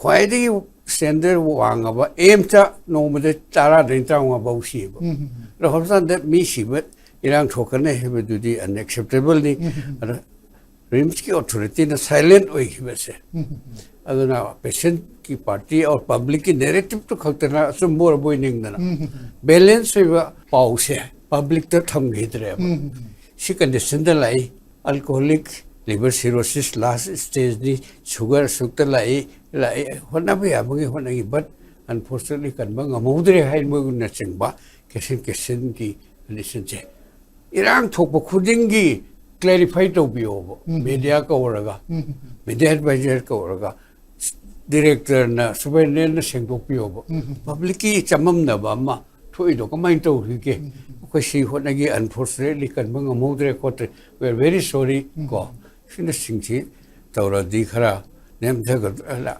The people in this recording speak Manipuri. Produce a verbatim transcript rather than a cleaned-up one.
ꯈ꯭ꯋꯥꯏꯗꯒꯤ ꯁ꯭ꯇꯦꯟꯗꯔ ꯋꯥꯡꯉꯕ ꯑꯦꯝꯁꯇ ꯅꯣꯡꯃꯗ ꯇꯔꯥꯗꯒꯤ ꯇꯔꯥꯃꯉꯥ ꯐꯥꯎ ꯁꯤꯌꯦꯕ꯫ ꯑꯗꯣ ꯍꯣꯁꯄꯤꯇꯥꯜꯗ ꯃꯤ ꯁꯤꯕ ꯏꯔꯥꯡ ꯊꯣꯛꯀꯅꯤ ꯍꯥꯏꯕꯗꯨꯗꯤ ꯑꯟꯑꯦꯛꯁꯦꯞꯇꯦꯕꯜꯅꯤ꯫ ꯑꯗꯣ ꯔꯤꯝꯁꯀꯤ ꯑꯣꯊꯣꯔꯤꯇꯤꯅ ꯁꯥꯏꯂꯦꯟ ꯑꯣꯏꯈꯤꯕꯁꯦ, ꯑꯗꯨꯅ ꯄꯦꯁꯦꯟꯠꯀꯤ ꯄꯥꯔꯇꯤ ꯑꯣꯔ ꯄꯕ꯭ꯂꯤꯛꯀꯤ ꯅꯦꯔꯦꯇꯤꯞꯇꯨ ꯈꯛꯇꯅ ꯑꯆꯨꯝꯕ ꯑꯣꯏꯔꯕꯣꯏ ꯅꯤꯡꯗꯅ ꯕꯦꯂꯦꯟꯁ ꯑꯣꯏꯕ ꯄꯥꯎꯁꯦ ꯄꯕ꯭ꯂꯤꯛꯇ ꯊꯝꯈꯤꯗ꯭ꯔꯦꯕ꯫ ꯁꯤ ꯀꯟꯗꯤꯁꯟꯗ ꯂꯥꯛꯏ, ꯑꯜꯀꯣꯍꯣꯂꯤꯛ ꯂꯤꯚꯔ ꯁꯤꯔꯣꯁꯤꯁ ꯂꯥꯁ ꯁ꯭ꯇꯦꯖꯅꯤ, ꯁꯨꯒꯔ ꯑꯁꯨꯛꯇ ꯂꯥꯛꯏ, ꯂꯥꯛꯏ, ꯍꯣꯠꯅꯕ ꯌꯥꯕꯒꯤ ꯍꯣꯠꯅꯈꯤ, ꯕꯠ ꯑꯟꯐꯣꯔꯆꯨꯅꯦꯠꯂꯤ ꯀꯟꯕ ꯉꯝꯍꯧꯗ꯭ꯔꯦ ꯍꯥꯏꯕꯅꯆꯤꯡꯕ ꯀꯦꯁꯦꯟ ꯀꯦꯁꯦꯟꯒꯤ ꯀꯟꯗꯤꯁꯟꯁꯦ ꯏꯔꯥꯡ ꯊꯣꯛꯄ ꯈꯨꯗꯤꯡꯒꯤ ꯀ꯭ꯂꯦꯔꯤꯐꯥꯏ ꯇꯧꯕꯤꯌꯣꯕ꯫ ꯃꯦꯗꯤꯌꯥ ꯀꯧꯔꯒ, ꯃꯦꯗꯤꯌꯥ ꯑꯦꯗꯚꯥꯏꯖꯔ ꯀꯧꯔꯒ, ꯗꯤꯔꯦꯛꯇꯔꯅ, ꯁꯨꯄꯔꯤꯟꯇꯦꯟꯗꯦꯟꯠꯅ ꯁꯦꯡꯗꯣꯛꯄꯤꯌꯣꯕ꯫ ꯄꯕ꯭ꯂꯤꯛꯀꯤ ꯆꯃꯝꯅꯕ ꯑꯃ ꯊꯣꯛꯏꯗꯣ ꯀꯃꯥꯏꯅ ꯇꯧꯔꯤꯒꯦ? ꯑꯩꯈꯣꯏ ꯁꯤ ꯍꯣꯠꯅꯒꯦ, ꯑꯟꯐꯣꯔꯆꯨꯅꯦꯠꯂꯤ ꯀꯟꯕ ꯉꯝꯍꯧꯗ꯭ꯔꯦ ꯈꯣꯠꯇ꯭ꯔꯦ, we are very sorry ꯀꯣ꯫ ꯁꯤꯅꯆꯤꯡꯁꯤ ꯇꯧꯔꯗꯤ ꯈꯔ ꯅꯦꯝꯊꯒꯗ꯭ꯔꯥ,